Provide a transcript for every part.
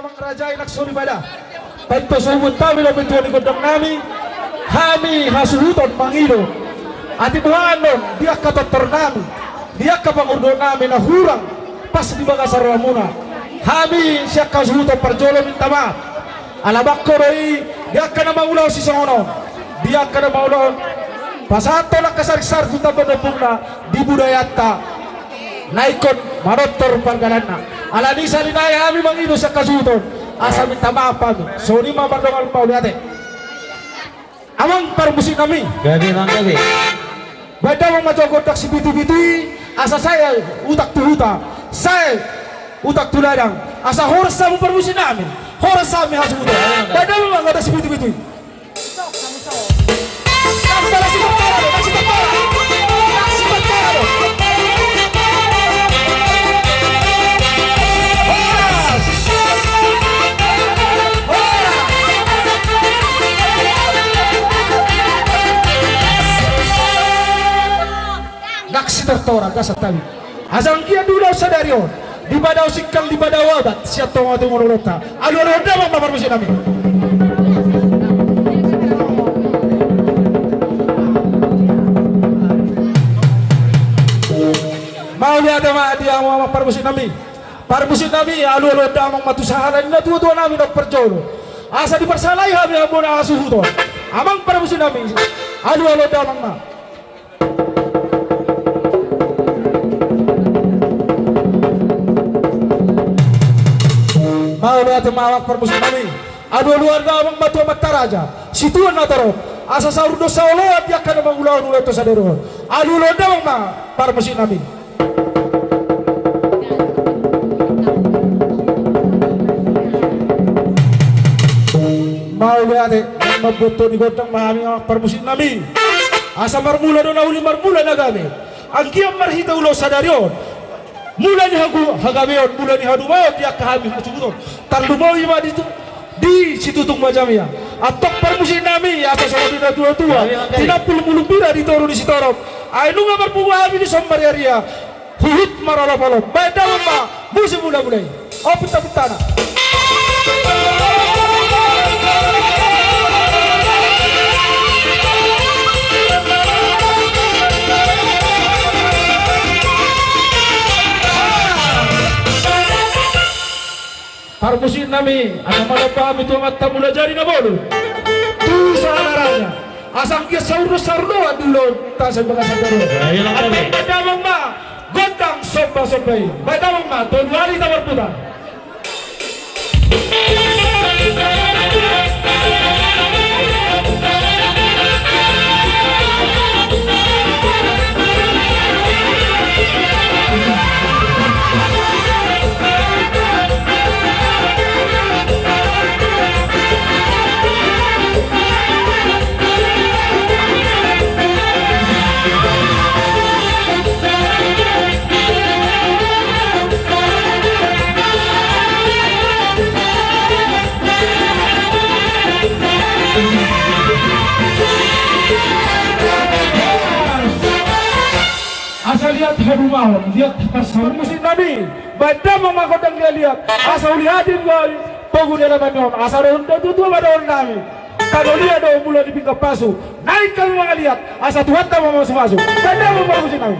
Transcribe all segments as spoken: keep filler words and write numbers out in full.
Mangarajai nang soripada. Baen tu sobuan nami dope tu tua ni gondang nami. Hami hasuhuton mangido. Atik boha annon di angka tortor nami, di angka pangurdot nami na hurang pas di bagasan rohamuna. Hami sian hasuhuton parjolo minta maaf. Ala bangko do i di angka na mangulahon sisongon on, di angka na mangulahon pasahathon angka sarik-sarik tu tamba ni ompungna di budayanta na ingkon manortor pardalanna. Alani i sahali nai hami mangido sian hasuhuton asa minta maaf hami. Songon i ma mardongan, mauliate. Amang parmusik nami. Gabe, Amang, gabe. Baen damang ma tu gondang sipitu-pitu i asa sae utak tu huta, sae utak tu ladang, asa horas hamu parmusik nami, horas hami hasuhuton. Baen damang ma gondang sipitu-pitu i. Nang sitortoran, dasar tabi. Asa anggiat di ulaon sadari on, dipadao singkal, dipadao abat sian tonga-tonga ni ulaonta. Alualuhon damang ma parmusik nami. Mauliate ma di hamu amang parmusik nami. Parmusik nami, alualuhon damang ma tu sahala ni natua-tua nami na parjolo, asa diparsahalai hami hambona hasuhuton. Amang parmusik nami, alualuhon damang ma. Mauliate ma amang parmusik nami. Alualuhon damang ma tu amanta raja, situan na torop, asa saur do saoloan di angka na mangulahon ulaonta sadari on. Alualuhon damang ma parmusik nami. Mauliate. Mamboto ni gondang ma hami amang parmusik nami. Asa marmula do na uli, marmula na gabe. Anggiat marhite ulaon sadari on, mula ni hagu-, hagabeon, mula ni hadumaon di angka hami hasuhuton. Tarlumobi ma di tu-, di situtu ma jamia. Antong parmusik nami, asa songon natua-tua, tinampul mulak bira di toru ni Sitorop. Ai nunga marpungu hami dison mariaria, huhut marolopolop. Baen damang ma musik mula-mula i. Ompung ta, ompung ta na. Parmusik nami, asa manambai hami tu amanta Mulajadi Nabolon, tu sahala raja. Asa anggiat saur do saur do di ulaonta sian bagasan sadari on. Baen damang ma gondang somba-somba i. Baen damang ma, tolu hali hita marputar. Asa liat hadumaon, liat parsaoran. Parmusik nami, baen damang ma gondang liat-liat, asa uli hami di pogu ni alaman on, asa dohot natua-tua ma dohonon nami. Tano liat do mula ni pinggan pasu, naeng hami mangaliat, asa Tuhanta ma mamasu-masu. Baen damang ma parmusik nami.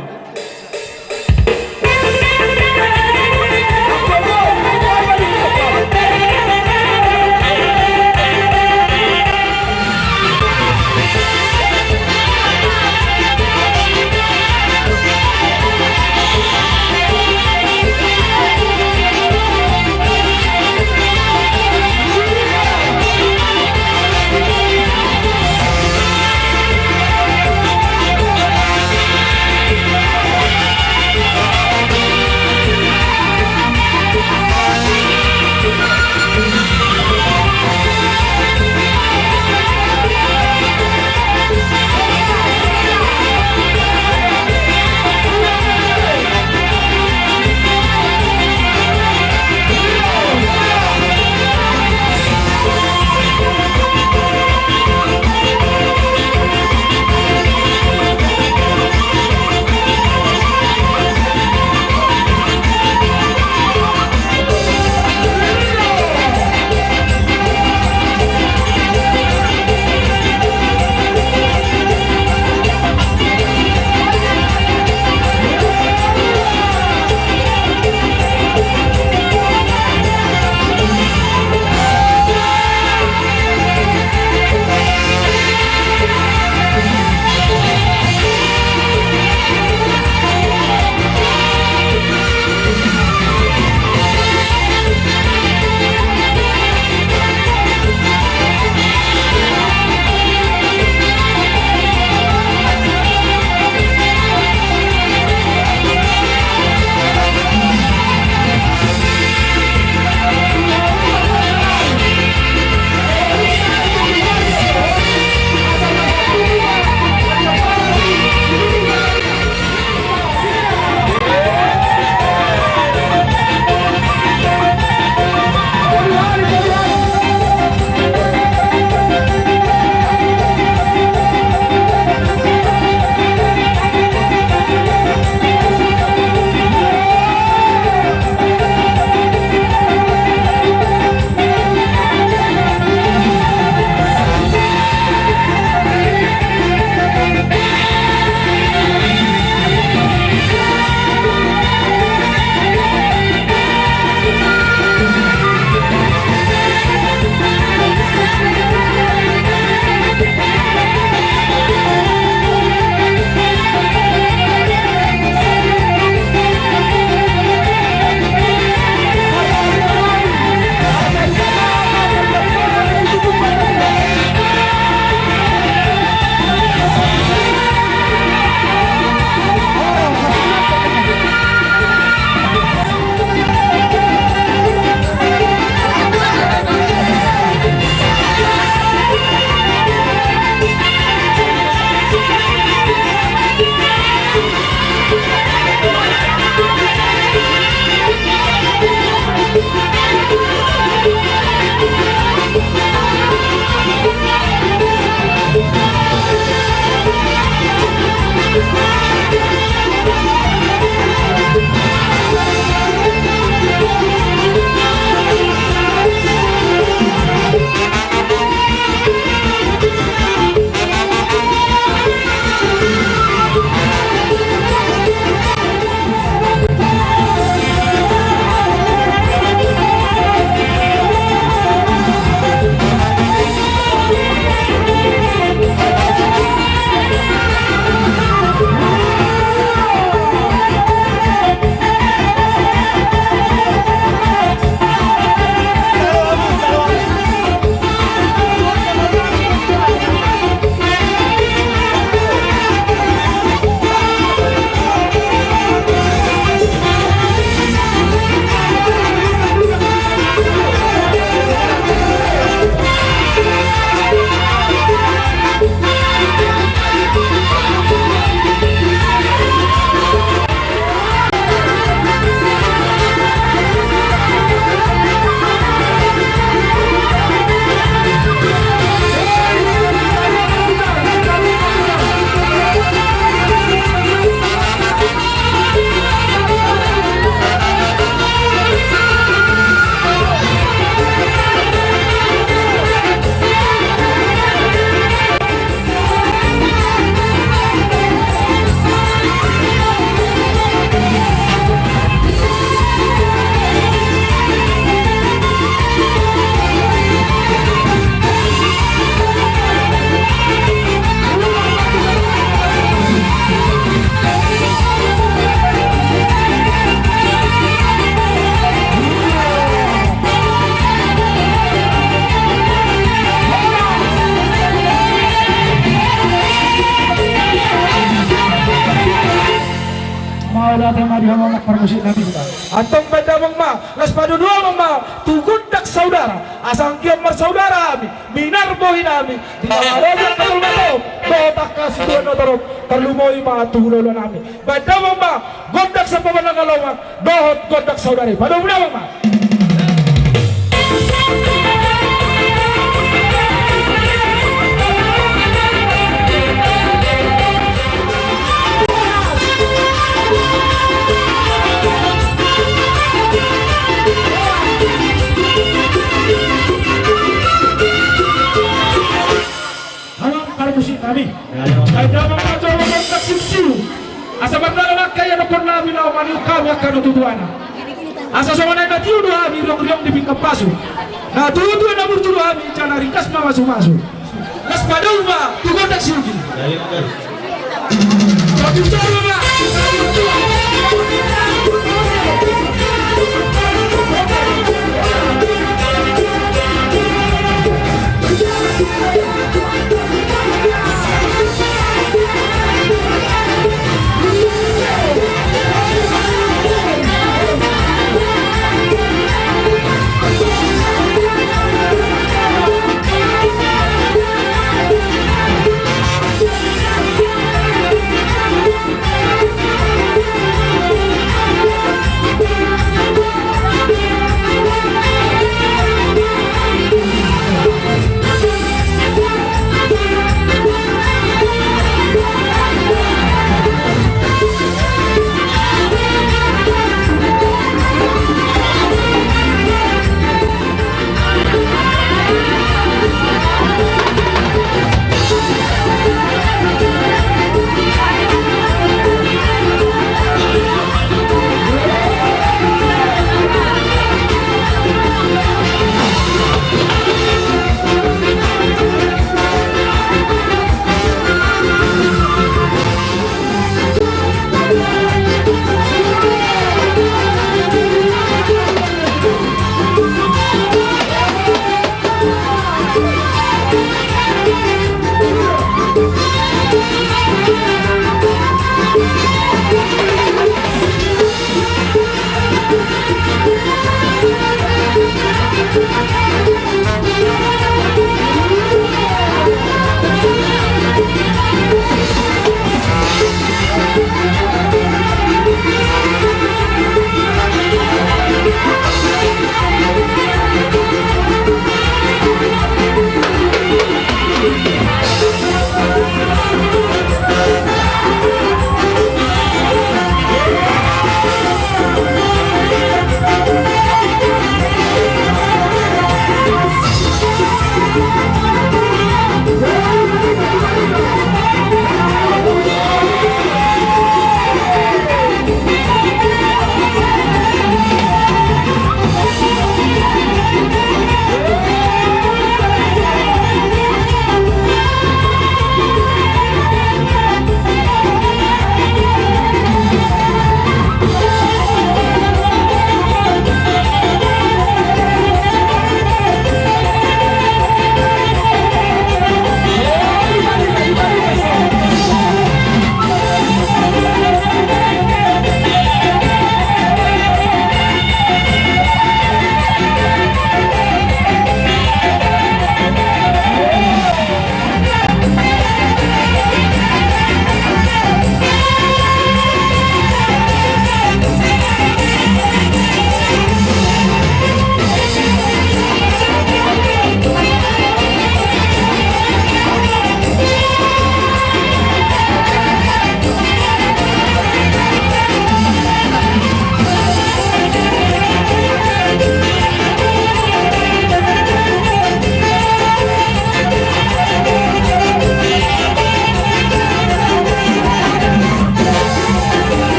Antong baen damang ma, laos padomu damang ma tu gondang saudara, asa anggiat marsaudara hami, minar bohi nami di na marojak na tolu matom dohot angka situan na torop, tarlumobi ma tu hulahula nami. Baen damang ma gondang sampabana na lomak dohot gondang saudara i, padomu damang ma. Amang parmusik nami. Ai damang ma jolo gondang siuksiu. Asa mardalan angka ianakkon nami laho maniop hami angka na tuatua. Asa songon aek na tio do hami riongriong di pinggan pasu. Na tuatua na burju do hami jala ringgas mamasumasu. Laos padomu ma tu gondang siugi.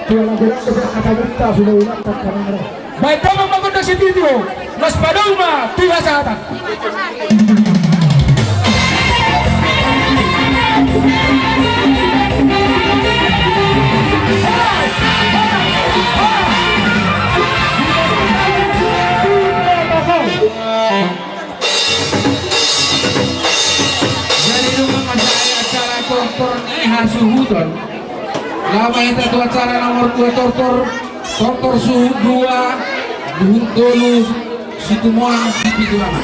Tuan lagu-lagu dan kata buta sudah ulang tak karena. Baik, tolong bangun dari situ, itu. Mas Padong ma, tuh, hasahatan. Jadi, nunga ma sae acara tortor ni hasuhuton. Laho ma hita tu acara nomor dua, tortor, tortor suhut dua, suhut tolu, Situboan, Situboan.